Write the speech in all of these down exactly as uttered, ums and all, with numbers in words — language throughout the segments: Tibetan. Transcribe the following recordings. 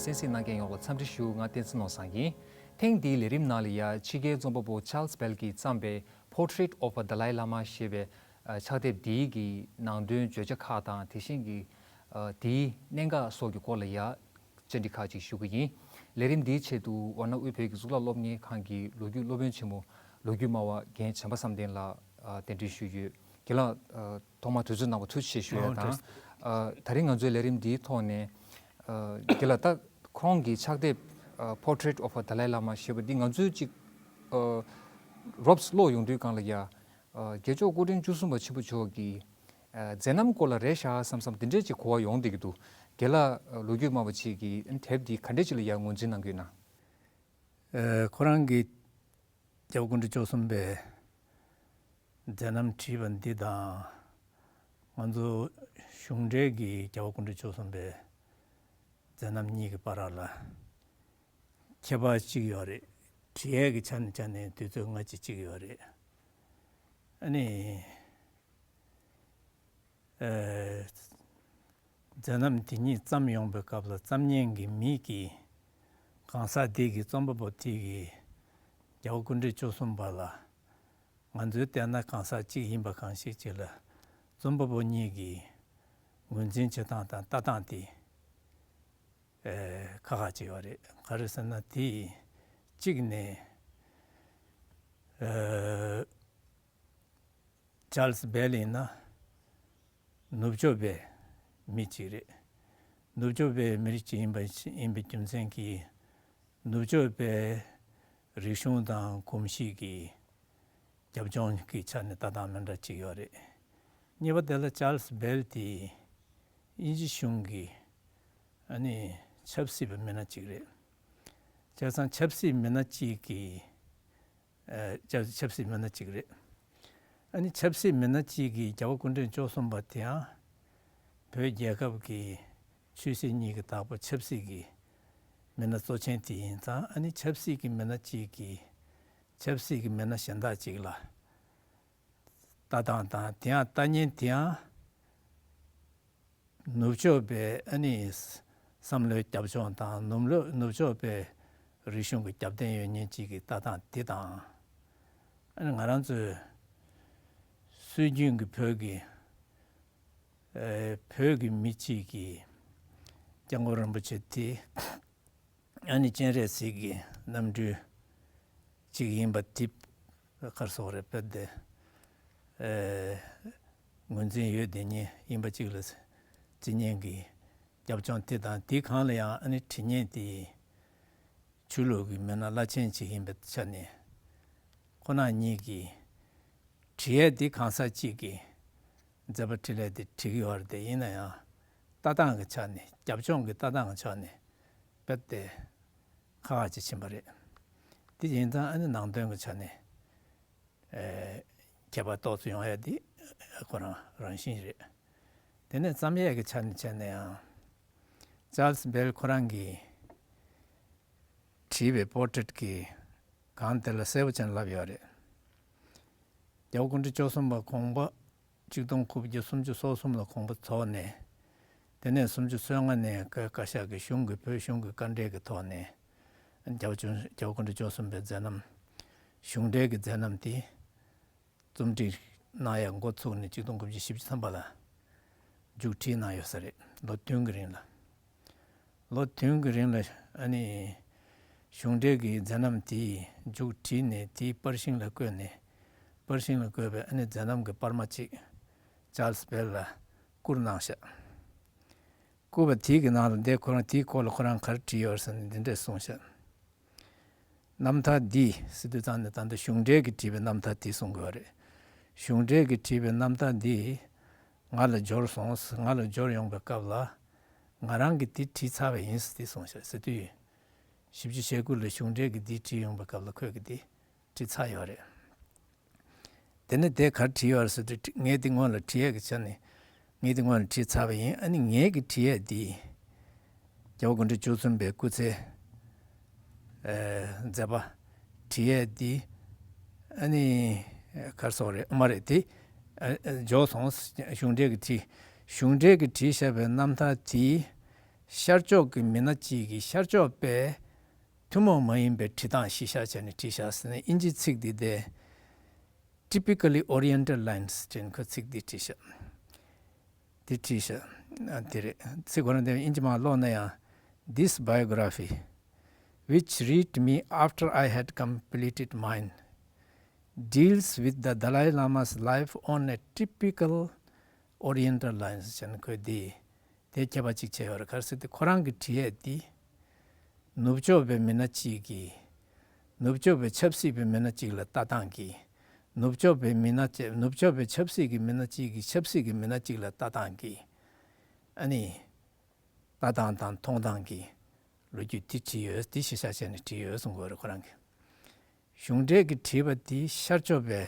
གསན་གཟིགས་གནང་མཁན་ཡོངས་ལ་འཚམས་འདྲི་ཞུ། ང་བསྟན་འཛིན་ནོར་བཟང་ཡིན། ཐེངས་འདིའི་ལས་རིམ་ནང་ལ་ཡ་ཕྱི་རྒྱལ་རྩོམ་པ་པོ་Charles Bell གྱིས་བརྩམས་པའི Portrait of a Dalai Lama ཞེས་པའི་ཨ་ཕྱག་དེབ་འདིའི་གི་ནང་དོན་བརྗོད་བྱ་ཁག་དང་དེ་བཞིན་གྱི་ཨ་དེའི་གནད་འགག་སོགས་ཀྱི་སྐོར་ལ་ཡ་བཅར་འདྲི་ཁག་ཅིག་ཞུ་གི་ཡིན། ལས་རིམ་འདིའི་ཆེད་དུ་ཝཱ་ཎ་དབུས་བོད་ཀྱི་གཙུག་ལག་སློབ་གཉེར་ཁང་གི་ལོ་རྒྱུས་སློབ་དཔོན་ཆེན་མོ་ལོ་རྒྱུས་སྨྲ་བ་རྒན་བྱམས་པ་བསམ་གཏན་ལགས་ཨ་གདན་འདྲེན་ཞུས་ཡོད། རྒན་ལགས་ཨ་ཐོག་མར་དུས་ཚོད་གནང་བར་ཐུགས་རྗེ་ཆེ་ཞུ་ཡ་ཨོ་དང་། ཨ་ད་རིང་ང་ཚོའི་ལས་རིམ་འདིའི་ཐོག་ནས་ཨ་རྒན་ལགས་ད་ཁོང་གི་ཕྱག་དེབ་ཨ་Portrait of a Dalai Lama ཞེས་པ་འདི་ང་ཚོའི་ཅིག་ཨ་རོབ་ཀློག་ཡོང་དུས་སྒང་ལ་ཡ་ཨ་རྒྱལ་མཆོག་སྐུ་ཕྲེང་བཅུ་གསུམ་པ་ཆེན་པོ་མཆོག་གི་ཨ་མཛད་རྣམ་སྐོར་ལ་རེད་ཤག་བསམ་བསམ་དེ་འདྲས་ཅིག་གོ་བ་ཡོང་བསྡད་ཀྱི་འདུག། རྒན་ལགས་ཨ་ལོ་རྒྱུས་སྨྲ་བ་ཅིག་གིས་དེབ་འདི་ག་འདྲས་ཅིག་ལ་ཡ་ངོས་འཛིན་གནང་གི་ཡོད་ན། ཨ་ཁོ་རང་གིས་རྒྱལ་བ་སྐུ་ཕྲེང་བཅུ་གསུམ་པའི་མཛད་རྣམ་བྲིས་པ་འདི་དང་། ང་ཚོ་གཞུང་འབྲེལ་གྱི་རྒྱལ་བ་སྐུ་ཕྲེང་བཅུ་གསུམ་པའི་མཛད་རྣམ་གཉིས་ཀྱི་བར་ལ་ཁྱད་པར་གཅིག་ཡོད་རེད། བྲིས་ཡས་ཀྱི་ཆ་ནས་ཆ་ནས་དུས་ཚོད་སྔ་ཕྱི་གཅིག་ཡོད་རེད། ཨ་ནི། ཨ་མཛད་རྣམ་དེ་གཉིས་བརྩམས་ཡོང་པའི་སྐབས་ལ་བརྩམས་མཁན་གྱི་མི་གིས་གང་ཟག་དེ་གི་རྩོམ་པ་པོ་དེ་གིས་རྒྱལ་བ་སྐུ་ཕྲེང་བཅུ་གསུམ་པ་ལ་ང་ཚོའི་ལྟས་ན་གང་ཟག་གཅིག་ཡིན་པ་གང་ཞིག་ཅིག་ལ་རྩོམ་པ་པོ་གཉིས་ཀྱི་ངོས་འཛིན་བྱེད་སྟངས་དང་ལྟ་སྟངས་དེ་ཨ་ཁག་ཁག་ཅིག་ཡོད་རེད། ག་རེ་ཟེར་ན་དེ་གཅིག་ནས་ཨ་ཅཱལ་སི་བེལ་ཡིན་ན་ནུབ་ཕྱོགས་པའི་མི་གཅིག་རེད། ནུབ་ཕྱོགས་པའི་མི་རིགས་གཅིག་ཡིན་པ་ཡིན་པའི་རྒྱུ་མཚན་གྱིས་ནུབ་ཕྱོགས་པའི་རིག་གཞུང་དང་གོམས་གཤིས་ཀྱི་རྒྱབ་ལྗོངས་ཀྱི་ཆ་ནས་ལྟ་སྟངས་མི་འདྲ་གཅིག་ཡོད་རེད། གཉིས་པ་དེ་ལ་ཅཱལ་སི་བེལ་དེ་དབྱིན་ཇི་གཞུང་གི་ཨ་ནི་ཆབ་སྲིད་པའི་མི་སྣ་གཅིག་རེད། བྱས་ཙང་ཆབ་སྲིད་མི་སྣ་གཅིག་གིས་ཨ་ཆབ་ཆབ་སྲིད་མི་སྣ་གཅིག་རེད། ཨ་ནི་ཆབ་སྲིད་མི་སྣ་གཅིག་གིས་རྒྱལ་བ་སྐུ་ཕྲེང་བཅུ་གསུམ་པ་དེའང་བོད་རྒྱལ་ཁབ་ཀྱི་ཆོས་སྲིད་གཉིས་ཀྱི་བདག་པོ་ཆབ་སྲིད་ཀྱི་མི་སྣ་གཙོ་ཆེན་དེ་ཡིན་ཙང་། ཨ་ནི་ཆབ་སྲིད་ཀྱི་མི་སྣ་གཅིག་གིས་ཆབ་སྲིད་ཀྱི་མི་སྣ་གཞན་དག་ཅིག་ལ་ལྟ་སྟངས་དང་། དེ་ཡང་ལྟ་ཉན་དེ་ཡང་ནུབ་ཕྱོགས་པའི་ཨ་ནི་བསམ་བློའི་རྒྱབ་ལྗོངས་དང་། ནུབ་ལོ་ནུབ་ཕྱོགས་པའི་རིག་གཞུང་གི་རྒྱབ་རྟེན་ཡོད་མཁན་གཅིག་གི་ལྟ་སྟངས་དེ་དང་། ཨ་ནི་ང་རང་ཚོའི་སྲོལ་རྒྱུན་གྱི་བོད་ཀྱི་ཨེ་བོད་ཀྱི་མི་གཅིག་གིས་སྐྱབས་མགོན་རིན་པོ་ཆེ་དེ་ཨ་ནི་སྤྱན་རས་གཟིགས་ཀྱི་རྣམ་སྤྲུལ་གཅིག་ཡིན་པ་དེ་ག་རེ་ཟེར་དགོས་རེད། དཔེ་དེ་ཨེ་ངོས་འཛིན་ཡོད་བསྡད་མཁན་ཡིན་པ་གཅིག་ལ་བརྩི་མཁན་གྱི་རྒྱབ་ལྗོངས་དེ་དང་། དེའི་སྒང་ལ་ཡང་ཨ་ནི་བྲིས་མཁན་དེ་ཆོས་ལུགས་ཀྱི་མི་སྣ་བླ་ཆེན་ཅིག་ཡིན་པའི་ཆ་ནས་ཁོང་རྣམ་གཉིས་ཀྱིས་བྲིས་ཡས་དེ་གང་ཟག་གཅིག་གི་མཛད་པ་འཕྲིན་ལས་དེ་བྲིས་ཀྱི་ཡོད་རེད་དེ། ཡིན་ན་ཡང་ལྟ་སྟངས་ཀྱི་ཆ་ནས། རྒྱབ་ལྗོངས་ཀྱི་ལྟ་སྟངས་ཀྱི་ཆ་ནས་དཔེ་དེ་ཁག་ཁག་ཅིག་ཕྱིན་པ་རེད། དེ་ཡིན་ཙང་ཨ་ནི་ནང་དོན་གྱི་ཆ་ནས་ཨེ་ཁྱད་པར་ཏོག་ཙམ་ཡོང་ཡ་དེ་ཁོ་རང་རང་བཞིན་རེད། དེ་ནས་བརྩམས་ཡས་ཀྱི་ཆ་ནས་བྱས་ན་ཡང་ཅཱལ་སི་བེལ་ཁོ་རང་གིས་བྲིས་པའི་པོར་ཊེཊ་གི་སྒང་དེ་ལ་གསལ་པོ་བྱས་ནས་ལབ་ཡོད་རེད། རྒྱལ་བ་སྐུ་ཕྲེང་བཅུ་གསུམ་པ་དགོངས་པ་ཆིག་སྟོང་དགུ་བརྒྱ་སུམ་ཅུ་སོ་གསུམ་ལ་དགོངས་པ་རྫོགས་ནས། དེ་ནས་སུམ་ཅུ་སོ་ལྔ་ནས་བཀའ་བཀའ་ཤག་གི་གཞུང་གི་བོད་གཞུང་གི་བཀའ་འབྲེལ་གྱི་ཐོག་ནས་རྒྱལ་བ་བཅུ་རྒྱལ་བ་སྐུ་ཕྲེང་བཅུ་གསུམ་པའི་མཛད་རྣམ་གཞུང་འབྲེལ་གྱི་མཛད་རྣམ་དེ་རྩོམ་སྒྲིག་གནང་ཡག་འགོ་ཚུགས་ནས་ཆིག་སྟོང་དགུ་བརྒྱ་བཞི་བཅུ་ཐམ་པ་ལ་མཇུག་སྒྲིལ་གནང་ཡོད་ས་རེད། ལོ་བདུན་གྱི་རིང་ལ། ལོ་བདུན་གྱི་རིང་ལ་ཨ་ནི་གཞུང་འབྲེལ་གྱི་མཛད་རྣམ་དེའི་མཇུག་བསྒྲིལ་ནས། དེའི་པར་ཤིང་ལ་བརྐོས་ནས། པར་ཤིང་ལ་བརྐོས་པའི་ཨ་ནི་མཛད་རྣམ་གྱི་པར་མ་གཅིག་ཅཱལ་སི་བེལ་ལ་བསྐུར་གནང་ཤག། བསྐུར་བ་དེའི་གི་ནང་ལ་འདི་ཁོ་རང་དེའི་སྐོར་ལ་ཁོ་རང་ག་རེ་བྲིས་ཡོད་ཟེར་ན་འདི་འདྲས་གསུངས་ཤག། རྣམ་ཐར་འདི་ཟེར་དུས་ཙང་ནས་ད་ལྟ་གཞུང་འབྲེལ་གྱིས་བྲིས་པའི་རྣམ་ཐར་འདི་གསུང་གི་ཡོད་རེད། གཞུང་འབྲེལ་གྱིས་བྲིས་པའི་རྣམ་ཐར་འདི་ང་ལ་འབྱོར་སོང་། ང་ལ་འབྱོར་ཡོང་པའི་སྐབས་ལ་ང་རང་གིས་འདི་བྲིས་ཚར་བ་ཡིན་ཟེར་འདི་གསུངས་ཤག་ཟེར་དུས། བཞི་བཅུ་ཞེ་དགུ་ལ་གཞུང་འབྲེལ་གྱིས་འདི་བྲིས་ཡོང་པའི་སྐབས་ལ་ཁོས་ཀྱིས་འདི་བྲིས་ཚར་ཡོད་རེད། དེ་ནས་དེ་ག་རེ་བྲིས་ཡོད་རེད་ཟེར་དུས། ངས་དེ་སྔོན་ལ་བྲིས་ཡས་ཀྱི་ཆ་ནས། ངས་དེ་སྔོན་ལ་བྲིས་ཚར་བ་ཡིན། ཨ་ནི་ངས་ཀྱིས་བྲིས་ཡས་འདི་རྒྱལ་བ་སྐུ་ཕྲེང་བཅུ་གསུམ་པའི་སྐུ་ཚེ་ཨེ་མཛད་པ་བྲིས་ཡས་འདི་ཨ་ནི་ག་རེ་ཟེར་དགོས་རེད། མ་རེད། དེ་ཨ་ཨ་འབྱོར་སོང་། གཞུང་འབྲེལ་གྱིས་བྲིས། གཞུང་འབྲེལ་གྱིས་བྲིས་བཞག་པའི་རྣམ་ཐར་དེ་ ཤར་ཕྱོགས་ཀྱི་མི་སྣ་གཅིག་གིས་ཤར་ཕྱོགས་པའི་ཐུན་མོང་མ་ཡིན་པའི་བྲིས་སྟངས་གཞི་བཞག་བྱས་ནས་བྲིས་བཞག་ཟེར་ནས་ཨིན་ཇིའི་ཚིག་འདི་དེ་typically oriental lines ཅེས་ཁོ་ཚིག་འདི་བྲིས་བཞག་འདི་བྲིས་བཞག་ཨ་དེ་རེད། ཚིག་ཁོ་རང་དེ་ཨིན་ཇི་མར་ཀློག་ན་ཡང་། This biography, which reached me after I had completed mine, deals with the Dalai Lama's life on a typical Oriental lines ཅེས་ཁོས་འདི་དེ་ཁྱད་པར་ཅིག་བྱས་ཡོད་རེད། ག་རེ་ཟེར་ཏེ་ཁོ་རང་གི་བྲིས་ཡས་འདི་ནུབ་ཕྱོགས་པའི་མི་སྣ་གཅིག་གིས་ནུབ་ཕྱོགས་པའི་ཆབ་སྲིད་པའི་མི་སྣ་གཅིག་ལ་ལྟ་སྟངས་ཀྱིས་ནུབ་ཕྱོགས་པའི་མི་སྣ་གཅིག་ནུབ་ཕྱོགས་པའི་ཆབ་སྲིད་ཀྱི་མི་སྣ་གཅིག་གིས་ཆབ་སྲིད་ཀྱི་མི་སྣ་གཅིག་ལ་ལྟ་སྟངས་ཀྱིས་ཨ་ནི་ལྟ་སྟངས་དང་མཐོང་སྟངས་ཀྱི་ལོ་རྒྱུས་འདི་བྲིས་ཡོད། འདི་གཞི་བཞག་བྱས་ནས་བྲིས་ཡོད་གསུང་གི་ཡོད་རེད་ཁོ་རང་གིས། གཞུང་འབྲེལ་གྱིས་བྲིས་པ་འདི་ཤར་ཕྱོགས་པའི་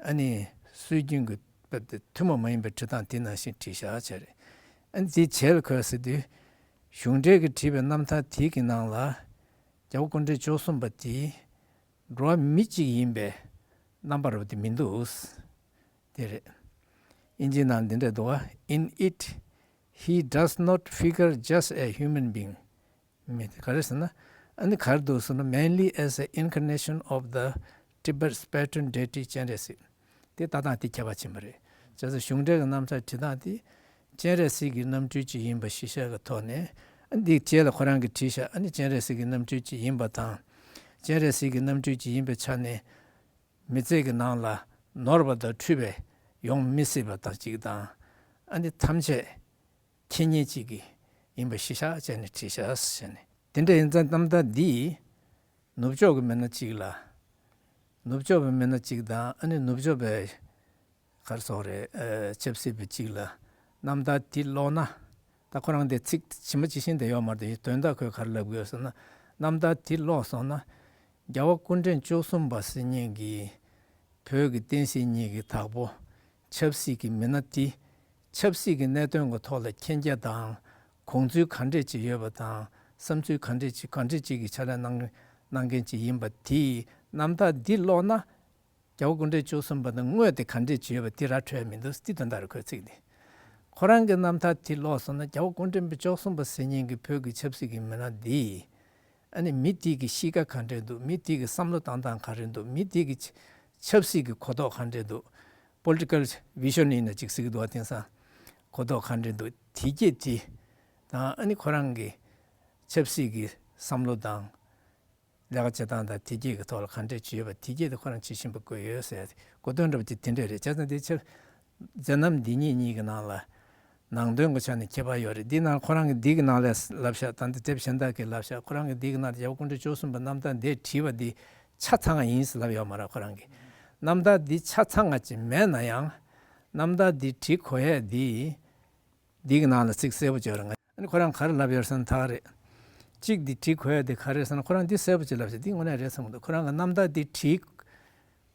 ཨ་ནི་སྲོལ་རྒྱུན་གྱི་པ་དེ་ཐུན་མོང་མ་ཡིན་པའི་བྲིས་སྟངས་དེ་ནང་བཞིན་བྲིས་བཞག་བྱས་རེད། ཨ་ནི་དེའི་རྗེས་ལ་ཁོས་ཟེར་དུས་གཞུང་འབྲེལ་གྱིས་བྲིས་པའི་རྣམ་ཐར་དེ་གི་ནང་ལ་རྒྱལ་བ་སྐུ་ཕྲེང་བཅུ་གསུམ་པ་དེ་འགྲོ་བ་མི་གཅིག་ཡིན་པའི་རྣམ་པ་རུ་དེ་མི་འདུག་དེ་རེད། ཨིན་ཇིའི་ནང་འདི་འདྲ་འདུག་བ། In it, he does not figure just a human being. མི་དེ་ག་རེ་ཟེར་ན། ཨ་ནི་ག་རེ་འདུག་ཟེར་ན། Mainly as an incarnation of the Tibet's patron deity སྤྱན་རས་གཟིགས། དེ་ལྟ་སྟངས་དེ་ཁྱད་པར་ཕྱིན་པ་རེད། བྱས་ཙང་གཞུང་འབྲེལ་གྱི་རྣམ་ཐར་བྲིས་སྟངས་དེ་སྤྱན་རས་གཟིགས་ཀྱི་རྣམ་སྤྲུལ་ཅིག་ཡིན་པ་གཞི་བཞག་གི་ཐོག་ནས་ཨ་ནི་འདིའི་རྗེས་ལ་ཁོ་རང་གིས་བྲིས་ཤག་ཨ་ནི་སྤྱན་རས་གཟིགས་ཀྱི་རྣམ་སྤྲུལ་ཅིག་ཡིན་པ་དང་། སྤྱན་རས་གཟིགས་ཀྱི་རྣམ་སྤྲུལ་ཅིག་ཡིན་པའི་ཆ་ནས་མི་ཚེ་གི་ནང་ལ་ནོར་བ་དང་འཁྲུལ་བའི་ཡོང་མི་སྲིད་པ་དང་གཅིག་དང་། ཨ་ནི་ཐམས་ཅད་མཁྱེན་མཁན་གཅིག་གི་ཡིན་པ་གཞི་བཞག་བྱས་ནས་བྲིས་ཤག་ཟེར་ནས། དེ་འདྲ་ཡིན་ཙང་རྣམ་ཐར་འདི་ནུབ་ཕྱོགས་ཀྱི་མི་སྣ་གཅིག་ལ་ནུབ་ཕྱོགས་པའི་མི་སྣ་གཅིག་དང་ཨ་ནི་ནུབ་ཕྱོགས་པའི་ག་རེ་ཟེར་དགོས་རེད། ཨ་ཆབ་སྲིད་པ་གཅིག་ལ་རྣམ་ཐར་འདི་ཀློག་ན། ད་ཁོ་རང་དེ་ཚིག་ཇི་མ་ཇི་བཞིན་དེ་ཡོད་མ་རེད། དོན་དག་ཁོས་ག་རེ་ལབ་དགོས་ཟེར་ན། རྣམ་ཐར་འདི་ཀློག་སོང་ན་རྒྱལ་བ་སྐུ་ཕྲེང་བཅུ་གསུམ་པ་ཟེར་མཁན་གྱི་བོད་ཀྱི་བསྟན་སྲིད་གཉིས་ཀྱི་བདག་པོ་ཆབ་སྲིད་ཀྱི་མི་སྣ་དེ་ཆབ་སྲིད་ཀྱི་གནད་དོན་གྱི་ཐོག་ལ་མཁྱེན་རྒྱ་དང་དགོངས་ཚུལ་ག་འདྲས་ཅིག་ཡོད་པ་དང་བསམ་ཚུལ་ག་འདྲས་ཅིག་ག་འདྲས་ཅིག་གི་ཕྱག་ལས་གནང་གནང་མཁན་ཅིག་ཡིན་པ་དེས་རྣམ་ཐར་འདི་ཀློག་ན། རྒྱལ་བ་སྐུ་ཕྲེང་བཅུ་གསུམ་པ་དང་དངོས་དེ་ག་འདྲས་བྱས་ཡོད་པ་དེ་ར་འཕྲོད་ཡ་མི་འདུག་དེ་དོན་དག་རེད་ཁོའི་ཚིག་འདི། ཁོ་རང་གི་རྣམ་ཐར་དེ་ཀློག་སོང་ན་རྒྱལ་བ་སྐུ་ཕྲེང་བཅུ་གསུམ་པ་ཟེར་མཁན་གྱི་བོད་ཀྱི་ཆབ་སྲིད་ཀྱི་མི་སྣ་འདི། ཨ་ནི་མི་དེ་གི་གཤིས་ཀ་ག་འདྲས་འདུག་མི་དེ་གི་བསམ་བློ་བཏང་སྟངས་ག་རེ་འདུག་མི་དེ་གི་ཆ་ཆབ་སྲིད་ཀྱི་གོ་རྟོགས་ག་འདྲས་འདུག Political vision ཡིན་ན་ཅིག་ཟེར་གི་འདུག་བ། དེང་སང་གོ་རྟོགས་ག་འདྲས་འདུག་དེ་སྐད་དེ་དང་ཨ་ནི་ཁོ་རང་གི་ཆབ་སྲིད་ཀྱི་བསམ་བློ་དང་། ལས་ཀ་བྱེད་སྟངས་དང་དེ་སྐད་ཀྱི་ཐོག་ལ་ག་འདྲས་བྱས་ཡོད་པ་དེ་སྐད་དེ་ཁོ་རང་ཇི་བཞིན་པ་བཀོད་ཡོད་ཟེར་ཡ་དེ་གོ་དོན་འདྲ་པོ་ཅིག་དེ་འདྲས་རེད། བྱས་ཙང་དེ་ཆབ་མཛད་རྣམ་འདི་ཉིད་གཉིས་ཀྱི་ནང་ལ་ནང་དོན་གྱི་ཆ་ནས་ཁྱད་པར་ཡོད་རེད། འདི་ནང་ཁོ་རང་གིས་འདི་གི་ནང་ལ་ལབ་ཤག་ད་འདི་དེབ་གཞན་དག་གིས་ལབ་ཤག་ཁོ་རང་གིས་འདི་གི་ནང་ལ་རྒྱལ་བ་སྐུ་ཕྲེང་བཅུ་གསུམ་པའི་རྣམ་ཐར་འདི་བྲིས་པ་འདི་ཆ་ཚང་བ་ཡིན་ཟེར་ལབ་ཡོད་མ་རེད། ཁོ་རང་གིས་རྣམ་ཐར་འདི་ཆ་ཚང་བ་ཅིག་མེད་ན་ཡང་རྣམ་ཐར་འདི་བྲིས་དགོས་ཡས་འདི། འདི་གི་ནང་ལ་ཚིག་གསལ་པོ་བརྗོད་རེད། ང་ཨ་ནི་ཁོ་རང་ག་རེ་ལབ་ཡོད་ཟེར་ན་ཐག་རེད། གཅིག་འདི་བྲིས་དགོས་ཡ་དེ་ག་རེ་ཟེར་ན་ཁོ་རང་འདི་གསལ་པོ་ཅིག་ལབ་ཤག་འདི་དངོས་གནས་རེད་བསམ་གི་འདུག་ཁོ་རང་གི་རྣམ་ཐར་འདི་བྲིས།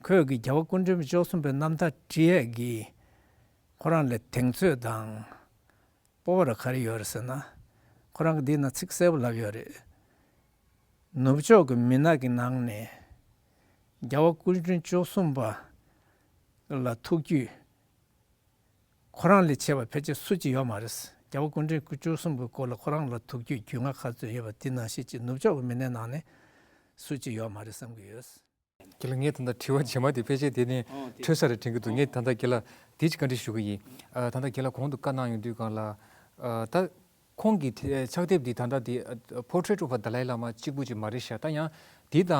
ཁོས་གི་རྒྱལ་བ་སྐུ་ཕྲེང་བཅུ་གསུམ་པའི་རྣམ་ཐར་བྲིས་ཡས་ཀྱི་ཁོ་རང་ལ་གདེང་ཚོད་དང་སྤོབས་པ་ར་ག་རེ་ཡོད་རེད་ཟེར་ན། ཁོ་རང་གི་འདི་ན་ཚིག་གསལ་པོ་ལབ་ཡོད་རེད། ནུབ་ཕྱོགས་ཀྱི་མི་སྣ་གི་ནང་ནས་རྒྱལ་བ་སྐུ་ཕྲེང་བཅུ་གསུམ་པ་ལ་ཐུགས་རྒྱུས། ཁོ་རང་ལས་ཆེ་བ་ཕལ་ཆེར་སུ་གཅིག་ཡོད་མ་རེད། རྒྱལ་བ་སྐུ་ཕྲེང་བཅུ་གསུམ་པའི་སྐོར་ལ་ཁོ་རང་ལ་ཐུགས་རྒྱུས་རྒྱུས་མངའ་ག་ཚོད་ཡོད་པ་དེ་ནང་བཞིན་གཅིག་ནུབ་ཕྱོགས་ཀྱི་མི་སྣའི་ནང་ནས་སུ་གཅིག་ཡོད་མ་རེད་བསམ་གྱི་ཡོད། རྒན་ལགས་ངས་ད་ལྟ་དྲི་བ་རྗེས་མ་དེ་ཕལ་ཆེར་དེ་ནས་ཨོ་དེ་འཕྲོད་ས་རེད་དྲན་གྱི་འདུག་ངས་ད་ལྟ་རྒན་ལགས་དེ་ཅིག་བཀའ་འདྲི་ཞུ་གི་ཡིན། ཨ་ད་ལྟ་རྒན་ལགས་གོང་དུ་བཀའ་གནང་ཡོང་དུས་སྒང་ལ་ཨ་ད། ཁོང་གི་དེ་ཕྱག་དེབ་འདི་ད་ལྟ་འདི་Portrait of a Dalai Lama གཅིག་པུ་ཅིག་མ་རེད་ཤག་ད་ཡང་འདི་དང་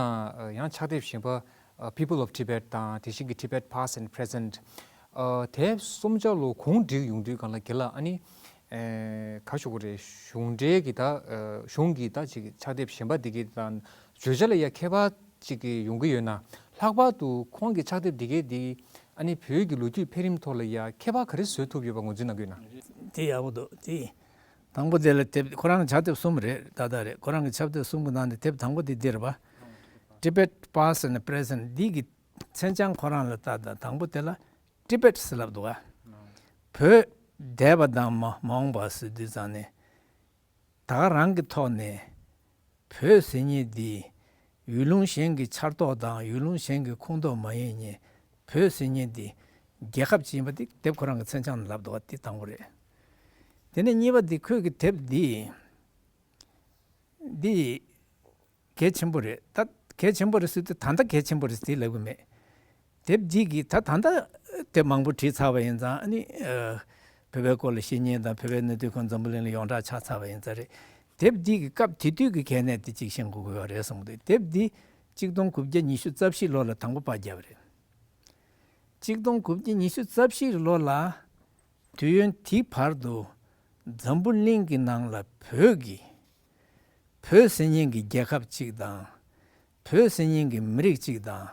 ཡང་ཕྱག་དེབ་གཞན་པ་People of Tibet དང་དེ་བཞིན་གྱི་Tibet Past and Present དེབ་གསུམ་ཆ་ལོ་གུང་བསྒྲིགས་ཡོང་དུས་སྒང་ལ་རྒན་ལགས་ཨ་ནི་ག་ཞུ་དགོས་རེད། གཞུང་འབྲེལ་གྱི་ད་གཞུང་གི་ད་ཅིག་ཕྱག་དེབ་གཞན་པ་འདི་གི་དང་བརྗོད་བྱ་ལ་ཡ་ཁྱད་པར་ཅིག་གི་ཡོང་གི་ཡོད་ན། ལྷག་པར་དུ་ཁོང་གི་ཕྱག་དེབ་འདི་གའི་འདི་ཨ་ནི་བོད་ཀྱི་ལོ་རྒྱུས་འཕེལ་རིམ་ཐོག་ལ་ཡ་ཁྱད་པར་ག་རེ་བཟོ་ཐུབ་ཡོད་པ་ངོས་འཛིན་གནང་གི་ཡོད་ན། དེ་ཡག་པོ་འདུག་དེ་དང་པོ་དེ་ལ་དེབ་ཁོ་རང་གི་ཕྱག་དེབ་གསུམ་རེད། ད་ལྟ་རེད། ཁོ་རང་གི་ཕྱག་དེབ་གསུམ་གྱི་ནང་ནས་དེབ་དང་པོ་དེ་འདི་རེད་པ། Tibet Past and Present འདི་གི་མཚན་བྱང་ཁོ་རང་ལ་ལྟ་ད་དང་པོ་དེ་ལ་Tibet ཟེར་ལབ་འདུག་ག་བོད་འདས་པ་དང་མ་མ་འོངས་པ་ཟེར་དུས་ཙང་ནས། ད་ག་རང་གི་ཐོག་ནས་བོད་ཟེར་མཁན་འདི་ཡུལ་ལུང་གཞན་གྱི་ཆར་གཏོགས་དང་ཡུལ་ལུང་གཞན་གྱི་ཁོངས་གཏོགས་མ་ཡིན་མཁན་བོད་ཟེར་མཁན་འདི་རྒྱལ་ཁབ་ཅིག་ཡིན་པ་འདི་དེབ་ཁོ་རང་གི་མཚན་བྱང་ནས་ལབ་འདུག་བ། འདི་དང་པོ་རེད། དེ་ནས་གཉིས་པ་འདི་ཁོས་ཀྱི་དེབ་འདི་འདི་གལ་ཆེན་པོ་རེད། ད་གལ་ཆེན་པོ་རེད་ཟེར་དུས་ད་ལྟ་གལ་ཆེན་པོ་རེད་ཟེར་ལབ་གི་མེད། དེབ་འདི་གི་ད་ད་ལྟ་དེབ་མང་པོ་བྲིས་ཚར་བ་ཡིན་ཙང་ཨ་ནི་ཨ་བོད་པའི་སྐོར་ལ་བཤེས་གཉེན་དང་བོད་པའི་གནས་སྡུད་ཁང་འཛམ་བུ་གླིང་ལ་ཡོངས་གྲགས་ཆགས་ཚར་བ་ཡིན་ཙང་རེད། དེབ་འདི་གི་སྐབས་དེ་དུས་ཀྱི་གལ་གནད་དེ་གཅིག་ཤེས་དགོས་ཀྱི་ཡོད་རེད་བསམ་གི་འདུག་དེབ་འདི་གཅིག་སྟོང་དགུ་བརྒྱ་ཉི་ཤུ་རྩ་བཞི་ལོ་ལ་དང་པོ་པར་བརྒྱབ་རེད། གཅིག་སྟོང་དགུ་བརྒྱ་ཉི་ཤུ་རྩ་བཞི་ལོ་ལ་དུས་ཡུན་དེའི་བར་དུ་འཛམ་བུ་གླིང་གི་ནང་ལ་བོད་ཀྱི་བོད་ཟེར་མཁན་གྱི་རྒྱལ་ཁབ་ཅིག་དང་། བོད་ཟེར་མཁན་གྱི་མི་རིགས་ཅིག་དང་།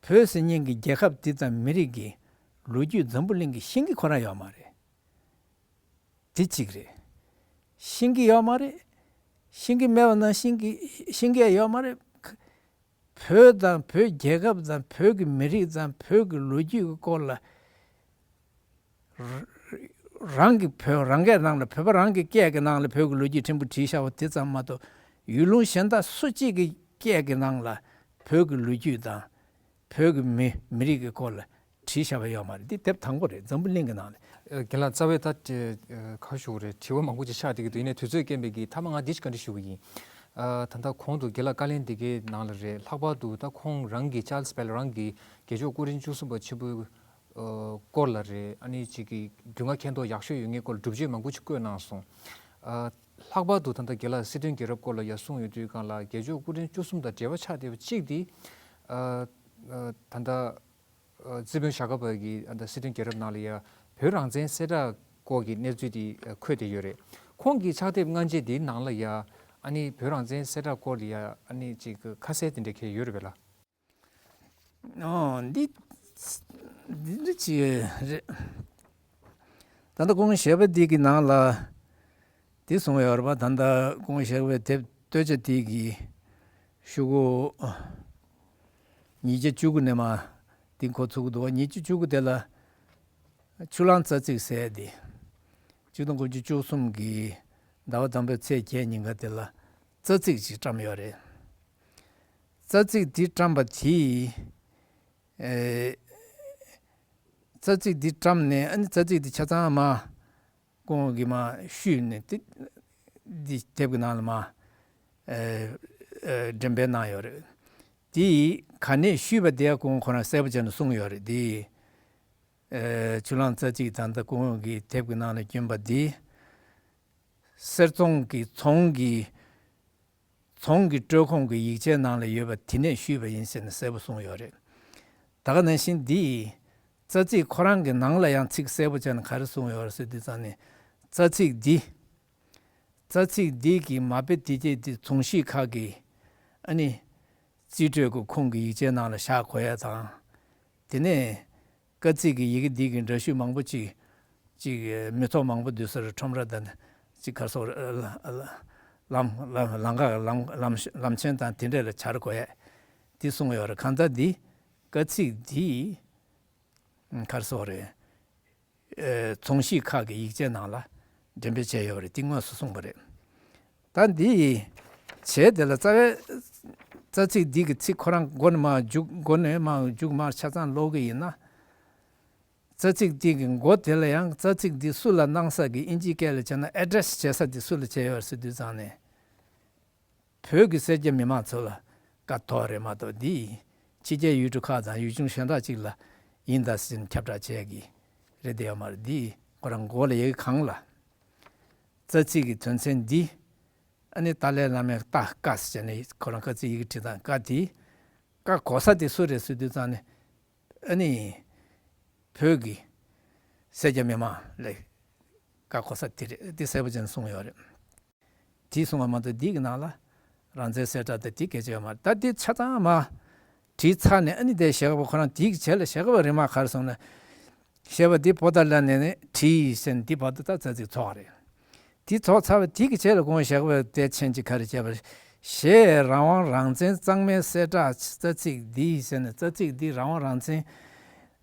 བོད་ཟེར་མཁན་གྱི་རྒྱལ་ཁབ་དེ་དང་མི་རིགས་ཀྱི་ལོ་རྒྱུས་འཛམ་བུ་གླིང་གིས་ཤེས་ཀྱི་ཁོ་རང་ཡོད་མ་རེད། དེ་གཅིག་རེད། ཤེས་ཀྱི་ཡོད་མ་རེད། ཤེས་ཀྱི་མེད་པ་ནང་བཞིན་གྱི་ཤེས་ཀྱི་ཡོད་མ་རེད། བོད་དང་བོད་རྒྱལ་ཁབ་དང་བོད་ཀྱི་མི་རིགས་དང་བོད་ཀྱི་ལོ་རྒྱུས་ཀྱི་སྐོར་ལ་ར་རང་གི་བོད་རང་སྐད་ནང་ལ་བོད་པ་རང་གི་སྐད་ཀྱི་ནང་ལ་བོད་ཀྱི་ལོ་རྒྱུས་ཕྲན་བུ་བྲིས་བཞག་པ་དེ་ཙམ་མ་གཏོགས་ཡུལ་ལུང་གཞན་དག་སུ་གཅིག་གི་སྐད་ཀྱི་ནང་ལ་བོད་ཀྱི་ལོ་རྒྱུས་དང་བོད་ཀྱི་མི་མི་རིགས་ཀྱི་སྐོར་ལ་བྲིས་བཞག་པ་ཡོད་མ་རེད། འདི་དེབ་དང་པོ་རེད། འཛམ་བུ་གླིང་གི་ནང་ལ། ཨ། རྒན་ལགས་རྩ་བའི་ད་དེ་ཨ་ག་ཞུ་དགོས་རེད། དྲི་བ་མང་པོ་ཅིག་ཆགས་བསྡད་ཀྱི་འདུག་ཡིན་ནའི་དུས་ཚོད་རྐྱེན་པས་ཀྱིས་མཐའ་མ་ང་འདི་ཅིག་བཀའ་འདྲི་ཞུ་གི་ཡིན། ཨ། ད་ལྟ་གོང་དུ་རྒན་ལགས་བཀའ་ལན་འདི་གའི་ནང་ལ་རེད། ལྷག་པར་དུ་ད་ཁོང་རང་གི་ཅཱལ་སི་བེལ་རང་གི་རྒྱལ་མཆོག་སྐུ་ཕྲེང་བཅུ་གསུམ་པ་ཆེན་པོའི་ཨ་སྐོར་ལ་རེད། ཨ་ནི་ཅིག་གི་རྒྱུས་མངའ་མཁྱེན་རྟོགས་ཡག་ཤོས་ཡོད་མཁན་སྐོར་ལ་སྒྲུབ་བྱེད་མང་པོ་ཅིག་བཀོད་གནང་སོང་། ཨ། ལྷག་པར་དུ་ད་ལྟ་རྒན་ལགས་སི་ཁྲོན་རྒྱལ་རབས་སྐོར་ལ་ཡར་གསུངས་ཡོད་དུས་སྒང་ལ་རྒྱལ་མཆོག་སྐུ་ཕྲེང་བཅུ་གསུམ་དང་འབྲེལ་བ་ཆགས་བསྡད་པ་གཅིག་འདི་ཨ་ཨ་ད་ལྟ་ཨ་རྩིས་དཔོན་ཞྭ་སྒབ་པ་གིས་ཨ་ད་སི་ཁྲོན་རྒྱལ་རབས་ནང་ལ་ཡ་བོད་རང་བཙན་གསལ་བསྒྲགས་སྐོར་གྱི་གནས་ཚུལ་དེ་ཨ་འཁོད་བསྡད་ཡོད་རེད། ཁོང་གི་ཕྱག་དེབ་སྔ་རྗེས་དེའི་ནང་ལ་ཡ་ཨ་ནི་བོད་རང་བཙན་གསལ་བསྒྲགས་སྐོར་ལ་ཡ་ཨ་ནི་ཅིག་ཁ་གསལ་དེ་འདྲ་གང་ཡང་ཡོད་རེད་པས་ལགས། ཨོ། འདི་འདི་འདྲ་ཅིག་རེད། ད་ལྟ་ཁོང་ཞལ་པར་འདི་གི་ནང་ལ་འདི་གསུངས་ཡོད་རེད་པ། ད་ལྟ་ཁོང་ཞལ་པའི་དེབ་སྟོད་ཆ་འདི་གི་ཤོག་གུ་ཉིས་བརྒྱ་བཅུ་དགུ་ནས་མར་འདི་འགོ་ཚུགས་ཀྱི་འདུག་ཉིས་བརྒྱ་བཅུ་དགུ་དེ་ལ་ཆུ་གླང་རྩ་ཚིག་ཟེར་ཏེ་གཅིག་སྟོང་དགུ་བརྒྱ་བཅུ་གསུམ་གི་ཟླ་བ་དང་པོའི་ཚེས་བརྒྱད་ཉིན་ཀ་དེ་ལ་རྩ་ཚིག་ཅིག་བཀྲམ་ཡོད་རེད། རྩ་ཚིག་འདི་བཀྲམ་པ་དེས། ཨེ། རྩ་ཚིག་འདི་བཀྲམ་ནས་ཨ་ནི་རྩ་ཚིག་འདི་ཆ་ཚང་མ་ཁོང་གིས་མར་བཤུས་ནས་དེ་འདི་དེབ་ཀྱི་ནང་ལ་མར་ཨེ་ཨེ་འགྲེམས་སྤེལ་གནང་ཡོད་རེད། དེ་ག་ནས་བཤུས་པ་དེ་ཡང་ཁོང་ཁོ་རང་གསལ་པོ་བྱས་ནས་གསུངས་ཡོད་རེད། དེ་ཨེ་ཆུ་གླང་རྩ་ཚིག་ད་ལྟ་ཁོང་གི་དེབ་ཀྱི་ནང་ལ་བསྐྱོན་པ་དེ་གསེར་རྫོང་གི་རྫོང་གི་རྫོང་གི་སྤྲོད་ཁོངས་ཀྱི་ཡིག་ཆའི་ནང་ལ་ཡོད་པ་དེ་ནས་བཤུས་པ་ཡིན་ཟེར་ནས་གསལ་པོ་གསུངས་ཡོད་རེད། ད་ག་ནང་བཞིན་འདི་རྩ་ཚིག་ཁོ་རང་གི་ནང་ལ་ཡང་ཚིག་གསལ་པོ་བྱས་ནས་ག་རེ་གསུངས་ཡོད་རེད་ཟེར་དུས་ཙང་ནས་རྩ་ཚིག་འདི་རྩ་ཚིག་འདི་གི་མ་དཔེ་དེ་རྗེས་འདི་རྫོང་གཞིས་ཁག་གི་ཨ་ནི་རྩིས་སྤྲོད་ཀྱི་ཁུངས་ཀྱི་ཡིག་ཆའི་ནང་ལ་བཞག་དགོས་ཡ་དང་། དེ་ནས་སྐར་རྩིས་ཀྱི་ཡི་གེ་འདི་གི་འདྲ་བཤུས་མང་པོ་ཅིག་ཅིག་མི་ཐོག་མང་པོ་འདུས་ས་རུ་ཁྲོམ་ར་དང་ཅིག་གར་སོགས་ལམ་ལམ་ལམ་ཁ་ལམ་ལམ་ལམ་ཆེན་དང་དེ་འདྲ་ལ་སྦྱར་དགོས་ཡ་འདི་གསུངས་ཡོད་རེད། གང་ལྟར་འདི་སྐར་རྩིས་འདི་གར་སོགས་རེད། ཨེ་རྫོང་གཞིས་ཁག་གི་ཡིག་ཆའི་ནང་ལ་འགྲེམས་སྤེལ་བྱས་ཡོད་རེད། འདི་དངོས་སུ་གསུངས་པ་རེད། ད་འདི་བྱས་དེ་ལ་རྩ་བའི་རྩ་ཚིག་འདི་གི་ཚིག་ཁོ་རང་མགོ་ནས་མར་མཇུག་མགོ་ནས་མར་མཇུག་མར་ཆ་ཚང་ཀློག་གི་ཡིན་ན། རྩ་ཚིག་འདི་གི་མགོ་དེ་ལ་ཡང་རྩ་ཚིག་འདི་སུ་ལ་གནང་ས་གི་ཨིན་ཇིའི་སྐད་ལ་བྱས་ན་ཨེ་ཌི་རེ་སི་བྱེད་ས་འདི་སུ་ལ་བྱས་ཡོད་ཟེར་དུས་ཙང་ནས། བོད་ཀྱི་སེར་སྐྱ་མི་མང་ཚོ་ལ་བཀའ་ཐོག་རེད་མ་གཏོགས་འདི་ཕྱི་རྒྱལ་ཡུལ་གྲུ་ཁག་དང་ཡུལ་ལྗོངས་གཞན་དག་ཅིག་ལ་ཡིན་ད་ཟེར་ནས་ཁྱབ་བསྒྲགས་བྱས་ཀྱི་རེད་དེ་ཡོད་མ་རེད། འདི་ཁོ་རང་མགོ་ལ་ཡི་གེ་གང་ལ་རྩ་ཚིག་གི་དོན་ཚན་འདི་ཨ་ནི་ཏཱ་ལའི་བླ་མའི་ཏཱ་ཀ་ཟེར་ནས་ཁོ་རང་ཀ་ཚིག་ཡི་གེ་བྲིས་སྟངས་ཀ་དེ་ཀ་གོ་ས་དེ་སུ་རེད་ཟེར་དུས་ཙང་ནས་ཨ་ནི་བོད་ཀྱི་སེར་སྐྱ་མི་མང་ལ་ཀ་གོ་ས་དེ་རེད། དེ་གསལ་པོ་ཅན་གསུངས་ཡོད་རེད། དེ་གསུངས་པ་མ་གཏོགས་འདི་གི་ནང་ལ་རང་བཙན་གསལ་བསྒྲགས་དང་དེ་སྐད་ཆ་ཡོད་མ་རེད། ད་འདི་ཆ་ཚང་མ་བྲིས་ཚར་ནས་ཨ་ནི་དེ་ཞལ་པོ་ཁོ་རང་དེའི་རྗེས་ལ་ཞལ་པོ་རིང་མ་ག་རེ་སོང་ན། ཞལ་པོ་འདི་པོ་ཏཱ་ལ་ནས་ནས་བྲིས་ཟེར་ནས་འདི་བར་དུ་ད་རྩ་ཚིག་ཚོགས་རེད། དེ་ཚོགས་ཚར་བ་དེ་གི་རྗེས་ལ་ཁོང་ཞལ་པོ་དེ་མཆན་གཅིག་ག་རེ་བྱས་པ་རེད། ཞེས་རང་དབང་རང་བཙན་གཙང་མའི་གསལ་བསྒྲགས་རྩ་ཚིག་འདི་ཟེར་ནས་རྩ་ཚིག་འདི་རང་དབང་རང་བཙན་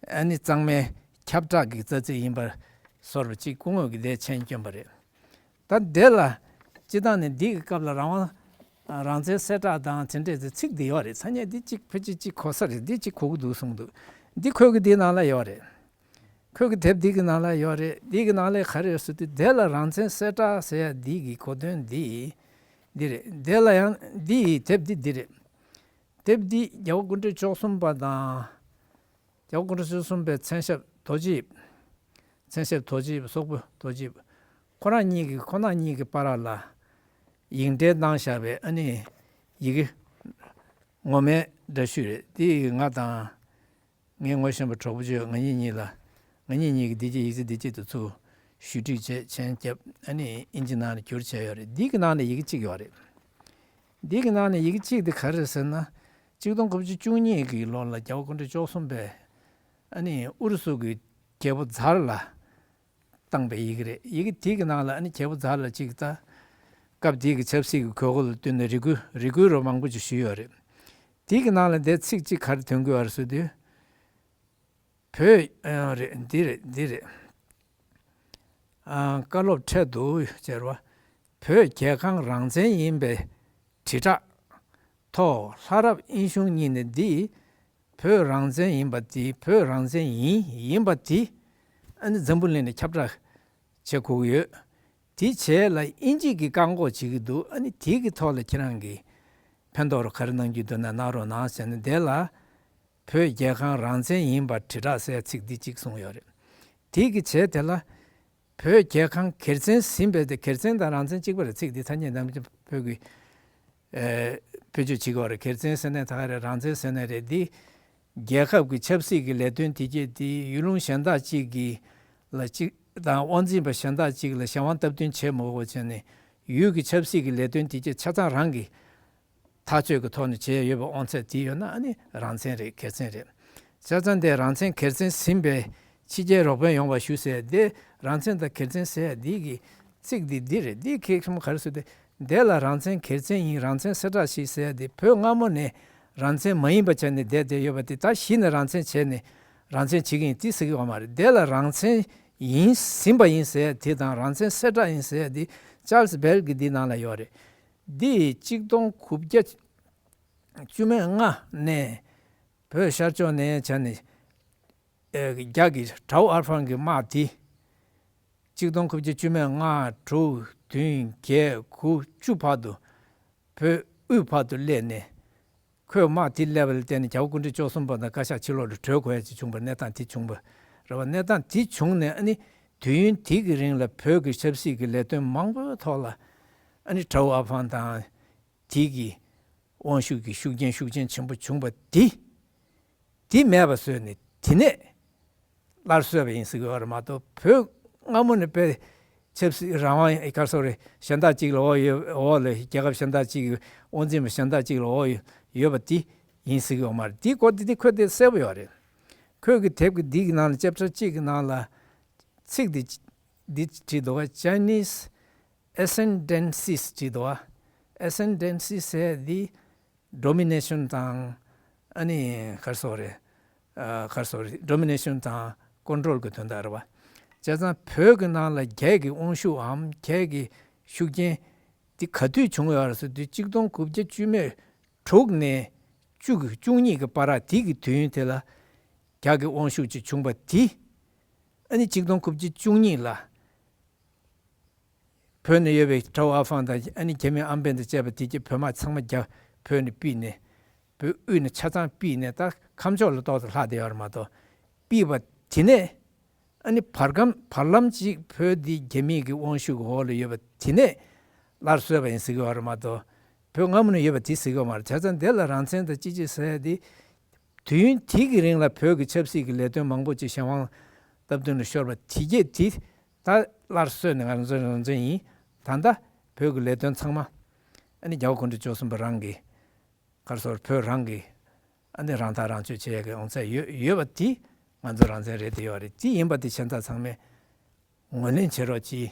ཨ་ནི་གཙང་མའི་ཁྱབ་བསྒྲགས་ཀྱི་རྩ་ཚིག་ཡིན་པར་བཟོ་བ་གཅིག་སྐུ་ངོ་གིས་དེ་མཆན་བསྐྱོན་པ་རེད། ད་འདི་ལ་སྤྱི་བཏང་ནས་འདི་གི་སྐབས་ལ་རང་དབང་རང་བཙན་གསལ་བསྒྲགས་དང་དེ་འདྲས་ཚིག་འདི་ཡོད་རེད། ཐ་སྙད་འདི་གཅིག་ཕལ་ཆེར་གཅིག་གོ་ས་རེད། འདི་གཅིག་གོ་གི་འདུག་གསུངས་འདུག་འདི་ཁོས་གི་འདི་ནང་ལ་ཡོད་རེད། ཁོས་གི་དེབ་འདི་གི་ནང་ལ་ཡོད་རེད། འདི་གི་ནང་ལ་ག་རེ་ཡོད་ཟེར་དུས། དེ་ལ་རང་བཙན་གསལ་བསྒྲགས་ཟེར་ཡ་འདི་གི་གོ་དོན་འདི་འདི་རེད། དེ་ལ་ཡང་འདི་ཡི་དེབ་འདི་འདི་རེད། དེབ་འདི་རྒྱལ་བ་སྐུ་ཕྲེང་བཅུ་གསུམ་པ་དང་། རྒྱལ་བ་སྐུ་ཕྲེང་བཅུ་གསུམ་པའི་མཚན་ཞབས་རྡོ་རྗེ། མཚན་ཞབས་རྡོ་རྗེ། སོག་པོ་རྡོ་རྗེ། ཁོ་རང་གཉིས་ཀྱི་ཁོ་ན་གཉིས་ཀྱི་བར་ལ་ཡིག་འབྲེལ་གནང་བཞག་པའི་ཨ་ནི་ཡི་གེ་ངོ་མའི་འདྲ་བཤུས་རེད། དེ་ཡི་ང་དང་། ངའི་ངོ་ཤེས་པ་གྲོགས་པོ་ཚོས་ང་གཉིས་གཉིས་ལ། ང་གཉིས་གཉིས་ཀྱིས་འདི་གཅིག་ཡིག་ཚད་འདི་གཅིག་ཏུ་ཚུར་ཞུ་སྒྲིག་བྱས་མཆན་བརྒྱབ། ཨ་ནི་ཨིན་ཇི་ནང་ལ་བསྒྱུར་བྱས་ཡོད་རེད། འདི་གི་ནང་ནས་ཡི་གེ་གཅིག་ཡོད་རེད། འདི་གི་ནང་ནས་ཡི་གེ་གཅིག་དེ་ག་རེ་རེད་ཟེར་ན། གཅིག་སྟོང་དགུ་བརྒྱ་བཅུ་གཉིས་ཀྱི་ལོ་ལ་རྒྱལ་བ་སྐུ་ཕྲེང་བཅུ་གསུམ་པས་ཨ་ནི་ཨུ་རུ་སུ་གི་རྒྱལ་པོ་ཛར་ལ་བཏང་པའི་ཡི་གེ་རེད། ཡི་གེ་དེ་གི་ནང་ལ་ཨ་ནི་རྒྱལ་པོ་ཛར་ལ་གཅིག་ད། སྐབས་དེའི་གི་ཆབ་སྲིད་ཀྱི་དགོས་མཁོ་ལ་བསྟུན་ནས་རེ་སྐུལ་རེ་སྐུལ་རོ་མང་པོ་ཅིག་ཞུས་ཡོད་རེད། དེ་གི་ནང་ལ་འདིར་ཚིག་གཅིག་ག་རེ་ཐོན་གྱི་ཡོད་རེད་ཟེར་དུས། བོད། ཨ། རེད། འདི་རེད། འདི་རེད། ཨ། བཀའ་སློབ་འཕྲལ་དུ་ཟེར་བ། བོད་རྒྱལ་ཁང་རང་བཙན་ཡིན་པའི་དྲིལ་བསྒྲགས་ཐོག་ལྷ་རབ་ཨིན་ཤུང་གཉིས་ནས་འདི་བོད་རང་བཙན་ཡིན་པ་འདི། བོད་རང་བཙན་ཡིན་ཡིན་པ་འདི་ཨ་ནི་འཛམ་བུ་གླིང་ནས་ཁྱབ་བསྒྲགས་བྱེད་དགོས་ཀྱི་ཡོད། དེའི་རྗེས་ལ་དབྱིན་ཇི་གིས་བཀག་འགོག་བྱེད་ཀྱི་འདུག་ཨ་ནི་དེ་གི་ཐོག་ལ་ཁྱེད་རང་གིས་ཕན་ཐོགས་རུ་ག་རེ་གནང་རྒྱུ་འདུག་ན་གནང་རོགས་གནང་ཟེར་ནས། དེ་ལ་བོད་རྒྱལ་ཁང་རང་བཙན་ཡིན་པར་དྲིལ་བསྒྲགས་ཟེར་ཚིག་འདི་གཅིག་གསུངས་ཡོད་རེད། དེ་གི་རྗེས་དེ་ལ་བོད་རྒྱལ་ཁང་སྒེར་བཙན་ཟིན་པའི། དེ་སྒེར་བཙན་དང་རང་བཙན་གཅིག་པ་རེད། ཚིག་འདི་ཐ་སྙད་ནང་བོད་ཀྱི་ཨེ། བེད་སྤྱོད་བྱེད་ཀྱི་ཡོད་རེད། སྒེར་བཙན་ཟེར་ནས་ད་ག་རེད། རང་བཙན་ཟེར་ནས་རེད། འདི་རྒྱལ་ཁབ་ཀྱི་ཆབ་སྲིད་ཀྱི་ལས་དོན་དེ་གྱད་དེ་ཡུལ་ལུང་གཞན་དག་ཅིག་གི་ལ་གཅིག་དང་། དབང་འཛིན་པ་གཞན་དག་ཅིག་ལ་གཞན་དབང་སྟབས་བསྟུན་བྱེད་མི་དགོས་པ་བྱས་ནས། ཡུལ་གྱི་ཆབ་སྲིད་ཀྱི་ལས་དོན་དེ་གྱད་ཆ་ཚང་རང་གི་ཐག་གཅོད་ཀྱི་ཐོག་ནས་བྱས་ཡོད་པའི་དབང་ཚད་དེ་ཡོད་ན་ཨ་ནི་རང་བཙན་རེད། སྒེར་བཙན་རེད། བྱས་ཙང་དེ་རང་བཙན་སྒེར་བཙན་ཟིན་པའི་ཕྱི་རྒྱལ་རོགས་ཕན་ཡོང་བ་ཞུ་ཟེར་དེ། རང་བཙན་དང་སྒེར་བཙན་ཟེར་འདི་གི་ཚིག་འདི་འདི་རེད། འདི་ཁེག་ཤོམ་ག་རེ་ཟེར་དུས། དེ་ལ་རང་བཙན་སྒེར་བཙན་ཡིན། རང་བཙན་གསལ་བསྒྲགས་ཤིག་ཟེར་དེ། བོད་སྔ་མོ་ནས་རང་བཙན་མ་ཡིན་པ་བྱས་ནས་བསྡད་བསྡད་ཡོད་པ་དེ། ད་གཞི་ནས་རང་བཙན་བྱས་ནས་རང་བཙན་བྱེད་ཀྱི་ཡིན་དེ་ཟེར་གྱི་ཡོད་མ་རེད། དེ་ལ་རང་བཙན་ཡིན་ཟིན་པ་ཡིན་ཟེར་དེ་དང་། རང་བཙན་གསལ་བསྒྲགས་ཡིན་ཟེར་དེ་ཅཱ་ལི་སི་བེལ་གྱི་འདི་ནང་ལ་ཡོད་རེད། འདི་གཅིག་སྟོང་དགུ་བརྒྱ་བཅུ་མེད་ལྔ་ནས་བོད་ཤར་ཕྱོགས་ནས་བྱས་ནས། ཨེ། རྒྱ་གི་ཀྲའོ་ཨར་ཧྥང་གི་དམག་དེ་གཅིག་སྟོང་དགུ་བརྒྱ་བཅུ་མེད་ལྔ། དྲུག་བདུན། བརྒྱད། དགུ། བཅུ་བར་དུ་བོད་དབུས་བར་དུ་སླེབས་ནས། ཁོས་དམག་དེ་སླེབས་པ་ལ་བརྟེན་ནས་རྒྱལ་བ་སྐུ་ཕྲེང་བཅུ་གསུམ་པ་དང་བཀའ་ཤག་ཕྱི་ལོགས་ལ་བྲོས་དགོས་ཡ་ཅིག་བྱུང་བ། གནས་སྟངས་དེ་བྱུང་བ་རེད་བ། གནས་སྟངས་དེ་བྱུང་ནས་ཨ་ནི་དུས་ཡུན་དེ་གི་རིང་ལ་བོད་ཀྱི་ཆབ་སྲིད་ཀྱི་ལས་དོན་མང་པོའི་ཐོག་ལ་ཨ་ནི་ཀྲའོ་ཨར་ཧྥང་དང་དེ་གི་དབང་ཤུགས་ཀྱི་ཤུགས་རྐྱེན་ཤུགས་རྐྱེན་ཆེན་པོ་བྱུང་བ་དེ། དེ་མེད་པ་བཟོས་ནས་དེ་ནས་སླར་གསོས་པ་ཡིན་ཟེར་གྱི་ཡོད་རེད་མ་གཏོགས། བོད་སྔ་མོ་ནས་དཔེ་ཆབ་སྲིད་རང་དབང་ག་རེ་ཟེར་དགོས་རེད། གཞན་དག་ཅིག་ལ་འོག་ཡོད། འོག་ལ་རྒྱལ་ཁབ་གཞན་དག་ཅིག་གི་དབང་འཛིན་པ་གཞན་དག་ཅིག་ལ་འོག་ཡོད་པ་དེ་ཡིན་ཟེར་གྱི་ཡོད་མ་རེད། དེའི་སྐོར་དེ་དེ་ཁོས་དེ་གསལ་པོ་ཡོད་རེད། ཁོས་ཀྱི་དེབ་ཀྱི་འདི་གི་ནང་ལ་ཅེབ་ཊར་གཅིག་གི་ནང་ལ་ཚིག་འདི་འདི་བྲིས་འདུག་ག Chinese Ascendancy བྲིས་འདུག་ག Ascendancy ཟེར་འདི་ཌོ་མི་ནེ་ཤན་དང་། ཨ་ནི་ག་རེ་ཟེར་དགོས་རེད། ཨ། ག་རེ་ཟེར་དགོས་རེད། ཌོ་མི་ནེ་ཤན་དང་ཀོན་ཊོལ་གྱི་དོན་དག་རེད་བ། བྱས་ཙང་བོད་ཀྱི་ནང་ལ་རྒྱ་གི་དབང་ཤུགས་འམ་རྒྱ་གི་ཤུགས་རྐྱེན་འདི་ག་དུས་བྱུང་ཡོད་རེད་ཟེར་དུས། གཅིག་སྟོང་དགུ་བརྒྱ་བཅུ་མེད་དྲུག་ནས་བཅུ་གི་བཅུ་གཉིས་ཀྱི་བར། དེ་གི་དུས་ཡུན་དེ་ལ་རྒྱ་གི་དབང་ཤུགས་ཅིག་བྱུང་བ་དེ། ཨ་ནི་གཅིག་སྟོང་དགུ་བརྒྱ་བཅུ་གཉིས་ལ་བོད་ནས་ཡོད་པའི་ཀྲའོ་ཨར་ཧྥང་དང་། ཨ་ནི་རྒྱ་མི་ཨམ་བན་དང་བཅས་པ་དེ་གྱད་བོད་དམག་ཚང་མ་རྒྱ་བོད་ནས་ཕུད་ནས། བོད་དབུས་ནས་ཆ་ཚང་ཕུད་ནས་ད་ཁམས་ཕྱོགས་ལ་ཏོག་ཙམ་ལྷག་བསྡད་ཡོད་རེད་མ་གཏོགས། ཕུད་པ་དེ་ནས་ཨ་ནི་བར་ཁམས་བར་ལམ་ཅིག་བོད་འདི་རྒྱ་མིའི་གི་དབང་ཤུགས་འོག་ལ་ཡོད་པ་དེ་ནས་སླར་གསོས་པ་ཡིན་ཟེར་གྱི་ཡོད་རེད་མ་གཏོགས། བོད་སྔ་མོ་ནས་ཡོད་པ་དེ་ཟེར་གྱི་ཡོད་མ་རེད། བྱས་ཙང་དེ་ལ་རང་བཙན་དང་ཅི་ཅི་ཟེར་ཡ་དེ། དུས་ཡུན་དེ་གི་རིང་ལ་བོད་ཀྱི་ཆབ་སྲིད་ཀྱི་ལས་དོན་མང་པོ་ཅིག་གཞན་དབང་སྟབས་བསྟུན་ལ་ཤོར་བ་དེ་གྱད་དེ་ད་སླར་གསོས་ནས་ང་རང་ཚོ་རང་བཙན་ཡིན། ད་ལྟ་བོད་ཀྱི་ལས་དོན་ཚང་མ་ཨ་ནི་རྒྱལ་བ་སྐུ་ཕྲེང་བཅུ་གསུམ་པ་རང་གི་ག་རེ་ཟེར་དགོས་རེད། བོད་རང་གི་ཨ་ནི་རང་ཐག་རང་གཅོད་བྱེད་ཡག་གི་དབང་ཚད་ཡོད་ཡོད་པ་དེ་ང་ཚོ་རང་བཙན་རེད་དེ་ཡོད་རེད། དེ་ཡིན་པ་དེ་གཞན་དག་ཚང་མས་ངོས་ལེན་བྱེད་རོགས་གྱིས།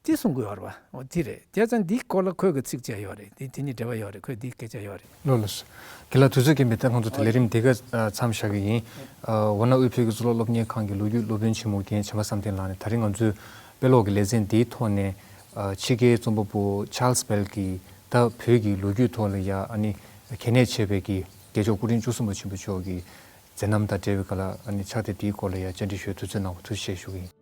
དེ་གསུང་གི་ཡོད་རེད་བ། འོ་དེ་རེད། བྱས་ཙང་འདིའི་སྐོར་ལ་ཁོས་གི་ཚིག་བཅད་ཡོད་རེད། དེ་དེ་ནི་འབྲེལ་བ་ཡོད་རེད། ཁོས་འདི་སྐད་ཆ་ཡོད་རེད། ལགས་ལགས་སོ། རྒན་ལགས་དུས་ཚོད་རྐྱེན་པས་ད་ང་ཚོ་ད་ལས་རིམ་འདི་ག་མཚམས་བཞག་གི་ཡིན། ཝཱ་ཎ་དབུས་བོད་ཀྱི་གཙུག་ལག་སློབ་གཉེར་ཁང་གི་ལོ་རྒྱུས་སློབ་དཔོན་ཆེན་མོ་རྒན་བྱམས་པ་བསམ་གཏན་ལགས་ནས་ད་རིང་ང་ཚོའི་དཔེ་ཀློག་གི་ལེ་ཚན་འདིའི་ཐོག་ནས་ཕྱི་རྒྱལ་རྩོམ་པ་པོ་ཆཱལ་སི་བེལ་གྱིས་ད་བོད་ཀྱི་ལོ་རྒྱུས་ཐོག་ལ་ཡ་ཨ་ནི་གལ་གནད་ཆེ་བའི་གི་རྒྱལ་མཆོག་སྐུ་ཕྲེང་བཅུ་གསུམ་པ་ཆེན་པོ་མཆོག་གི་མཛད་རྣམ་དང་འབྲེལ་བའི་སྐབས་ལ་ཨ་ནི་ཕྱག་དེབ་དེའི་སྐོར་ལ་ཡང་བཅར་འདྲི་ཞུ་བའི་དུས་ཚོད་གནང་བར་ཐུགས་རྗེ་ཆེ་ཞུ་གི་ཡིན།